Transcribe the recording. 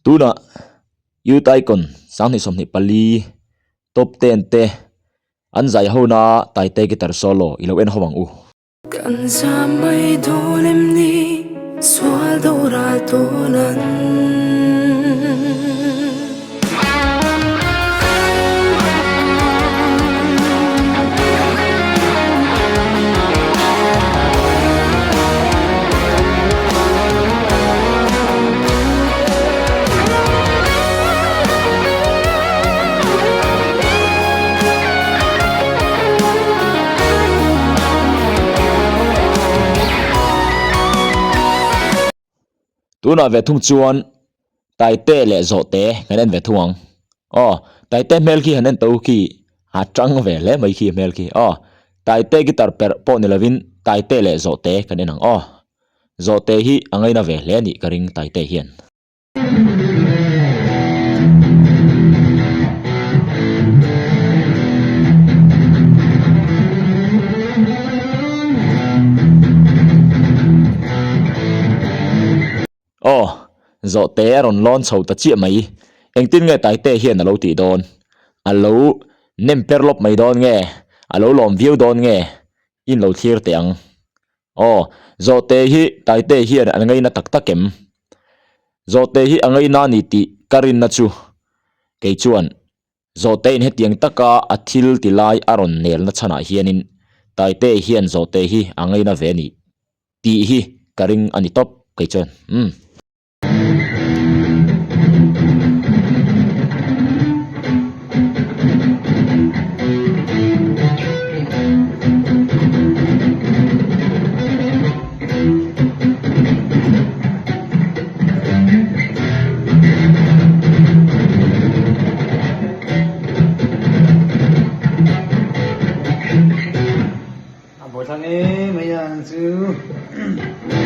Tunah Youth Icon 2024 Top 10 te an zai hona Taite Guitar Solo i lo en ho ang u. Kan zam mai dawn em ni sual do ral tawn an. Tunah ve thung chuan Taite leh Zawhte kan en ve thung ang. Aw, Taite hmel khi han en tawh u khi a tang ve hle mai khi hmel khi. Aw, Taite guitar perh pawh ni lovin Taite leh Zawhte kan en ang. Aw, Zawhte hi a ngaina ve hle a nih ka ring Taite hian. Aw, Zawhte a rawn lawn chho ta chiah mai. Engtin nge Taite hian a lo tih dawn? A lo nem per lawp mai dawn nge? A lo lawm viau dawn nge? In lo thlir teh ang. Aw, Zawhte hi Taite hian an ngaina tak tak em? Zawhte hi a ngaina a ni tih ka rinna chu kei chuan Zawhte in hetiang taka a thil ti lai a rawn nelna chhanah hianin Taite hian Zawhte hi a ngaina ve a ni tih hi ka ring a ni tawp kei chuan. Umm. A buaithlak em mai a nang chu.